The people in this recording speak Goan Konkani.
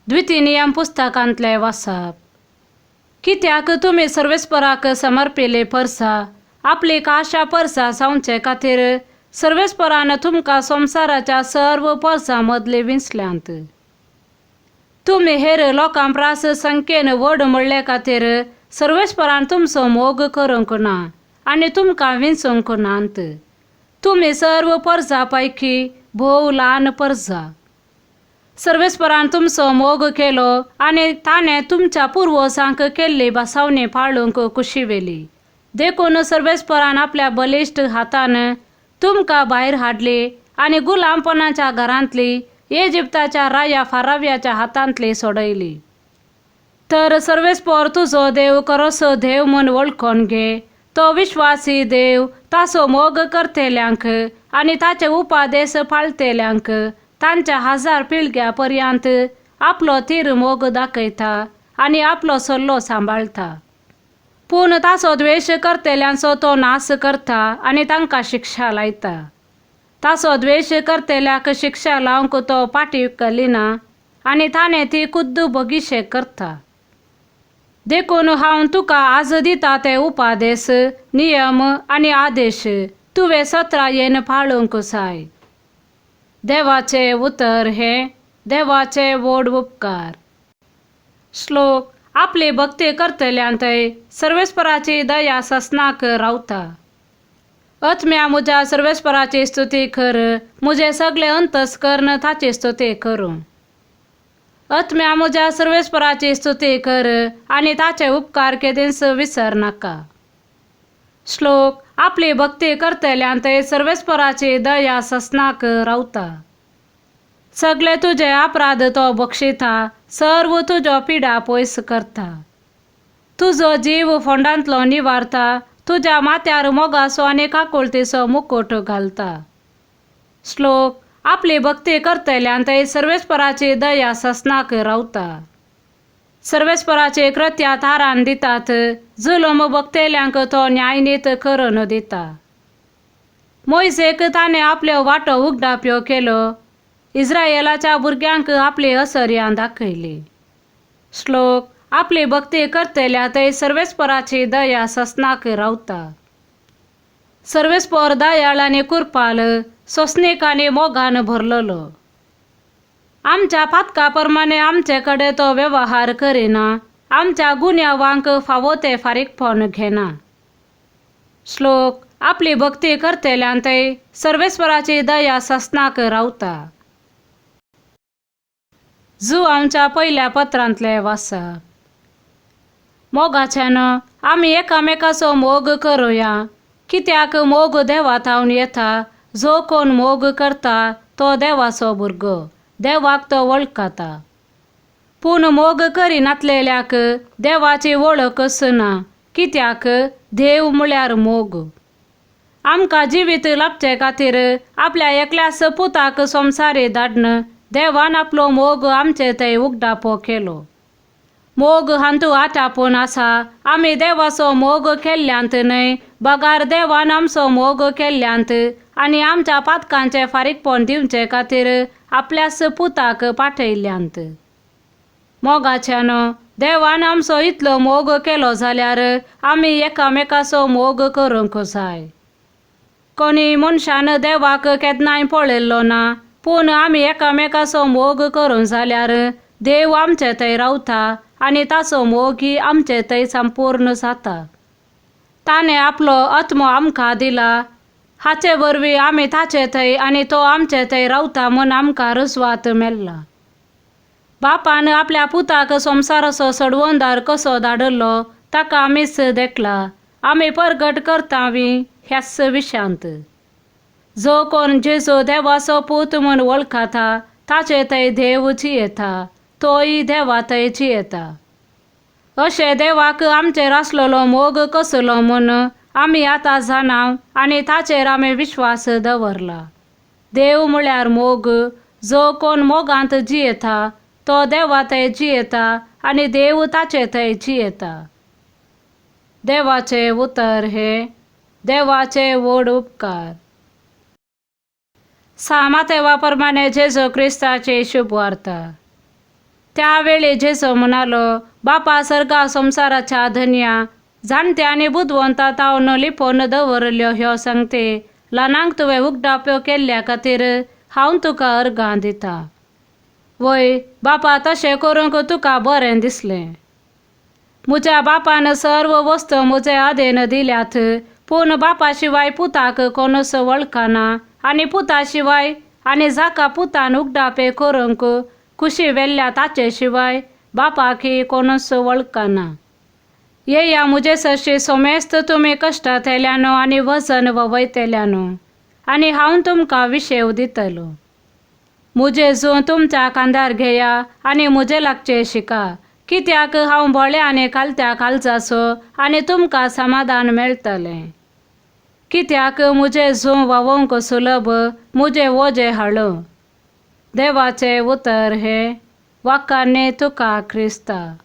द्वितीय पुस्तकांतलें वाचप. कित्याक तुमी सर्वेस्पराक समर्पिले परसा आपली काशा परसा जावचे खातीर सर्वेस्परान तुमकां संवसाराच्या सर्व परसां मदले विंचल्यांत. तुमी हेर लोकां प्रास संख्येन व्हड म्हणले खातीर सर्वेस्परान तुमचो मोग करूंक ना आनी तुमकां विंचूंक नात. तुमी सर्व परजा पैकी भोव ल्हान परजा. सर्वेस्परान तुमचो मोग केलो आनी ताणें तुमच्या पुर्वजांक केल्ली भासावणी पाळूंक खुशी व्हेली. देखून सर्वेस्परान आपल्या बलिश्ट हातान तुमकां भायर हाडली आनी गुलामपणाच्या घरांतली इजिप्ताच्या राया फाराव्याच्या हातांतली सोडयली. तर सर्वेस्पर तुजो देव खरोसो देव म्हूण वळखून घे. तो विश्वासी देव ताचो मोग करतल्यांक आनी ताचे उपादेश पाळटल्यांक तांच्या हजार पिळग्या पर्यंत आपलो तीर मोग दाखयता आनी आपलो सल्लो सांबाळटा. पूण ताचो द्वेश करतल्यांचो तो नाश करता आनी तांकां शिक्षा लायता. ताचो द्वेश करतल्याक शिक्षा लावंक तो फाटी कलिना आनी ताणें ती खुद्द बगीशे करता. देखून हांव तुका आज दिता ते उपादेश नियम आनी आदेश तुवें सत्रायेन पाळूंक जाय. देवाचें उतर हें देवाचे व्हड उपकार. श्लोक आपली भक्ती करतल्यांतय सर्वेस्पराची दया ससनाक रावता. आत्म्या म्हज्या सर्वेस्पराची स्तुती कर, म्हजें सगळें अंतस्कर्ण ताची स्तुती करूं. आत्म्या म्हज्या सर्वेस्पराची स्तुती कर आनी ताचे उपकार केदींच विसर नाका. श्लोक आपली भक्ती करतल्यांतय सर्वेस्पराची दया ससनाक रावता. सगळे तुजे अपराध तो बक्षिता, सर्व तुज्यो पिडा पयस करता. तुजो जीव फोंडांतलो निवारता, तुज्या माथ्यार मोगाचो आनी काकुळतीचो मुकुट घालता. श्लोक आपली भक्ती करतल्यांतय सर्वेस्पराची दया ससनाक रावता. सर्वेस्पराचे कृत्या तारान दितात, जुलम भोगतल्यांक तो न्यायनीत करून दिता. मोयसेक ताणें आपल्यो वाटो उगडाप्यो केल्यो, इस्रायलाच्या भुरग्यांक आपली असर्यां दाखयली. श्लोक आपली भक्ती करतल्या थंय सर्वेस्पराची दया ससनाक रावता. सर्वेस्पर दयाळ आनी कुरपाल, सोंसणीक आनी मोगान भरलेलो. आमच्या पातका प्रमाणे आमचे कडेन तो वेव्हार करिना, आमच्या गुन्यांवांक फावो ते फारीकपण घेना. श्लोक आपली भक्ती करतल्यांतय सर्वेस्पराची दया ससनाक रावता. जुवांच्या पयल्या पत्रांतलें वाचप. मोगाच्यान आमी एकामेकाचो मोग करुया, कित्याक मोग देवा थावन येता. जो कोण मोग करता तो देवाचो भुरगो, देवाक तो वळखता. पूण मोग करिनातलेल्याक देवाची वळखच ना, कित्याक देव म्हळ्यार मोग. आमकां जिवीत लाबचे खातीर आपल्या एकल्याच पुताक संवसारी धाडन देवान आपलो मोग आमचे थंय उगडापो केलो. मोग हांतू आटापून आसा, आमी देवाचो मोग केल्ल्यांत न्हय, बगार देवान आमचो मोग केल्ल्यांत आनी आमच्या पातकांचें फारीकपण दिवचे खातीर आपल्याच पुताक पाठयल्ल्यांत. मोगाच्यान देवान आमचो इतलो मोग केलो जाल्यार आमी एकामेकाचो मोग करूंक जाय. कोणी मनशान देवाक केन्नाय पळयल्लो ना, पूण आमी एकामेकाचो मोग करूंक जाल्यार देव आमचे थंय रावता आनी ताचो मोगी आमचे थंय संपूर्ण जाता. ताणें आपलो आत्मो आमकां दिला, हाचे वरवीं आमी ताचे थंय आनी तो आमचे थंय रावता म्हूण आमकां रुजवात मेळ्ळा. बापान आपल्या पुताक संवसाराचो सडवणदार कसो धाडिल्लो ताका आमीच देखला, आमी परगट करता ह्याच विशयांत. जो कोण जेजू देवाचो पूत म्हूण वळखता ताचे थंय देव जियेता, तोय देवा थंय जियेता. अशें देवाक आमचेर आसलेलो मोग कसलो म्हूण आमी आतां जाणा आनी ताचेर आमी विश्वास दवरला. देव म्हळ्यार मोग. जो कोण मोगांत जियेता तो देवा थंय जियेता आनी देव ताचे थंय जियेता. देवाचें उतर हें देवाचे व्हड उपकार. सा मातेवा प्रमाणे जेजू क्रिस्ताची शुभवार्ता. त्यावेळी जेजू म्हणालो, बापा सर्गा संसाराच्या धनया, जाणत्या आनी बुदवंता तावन लिपोवन दवरल्यो ह्यो सांगते ल्हानांक तुवें उगडाप्यो केल्ल्या खातीर हांव तुका अर्गां दिता. वय बापा, तशें करूंक तुका बरें दिसलें. म्हज्या बापान सर्व वस्तू म्हजे आदेन दिल्यात, पूण बापा शिवाय पुताक कोणूच वळखना आनी पुता शिवाय आनी जाका पुतान उगडापे करूंक खुशी व्हेल्ल्या ताचे शिवाय बापाकय कोणूच वळखना. येया म्हजे सरशी सोमेस्त तुमी कश्टांतल्यानो आनी वजन ववयतल्यानो, आनी हांव तुमकां विशेव दितलो. म्हजें जूं तुमच्या खांदार घेया आनी म्हजे लागचें शिका, कित्याक हांव भोळें आनी खालत्या काळजाचो, आनी तुमकां समाधान मेळटलें. कित्याक म्हजें जूं व्हांवोवंक सुलभ, म्हजें वजें हाळू. देवाचें उतर हें. वाखाणणी तुका क्रिस्ता.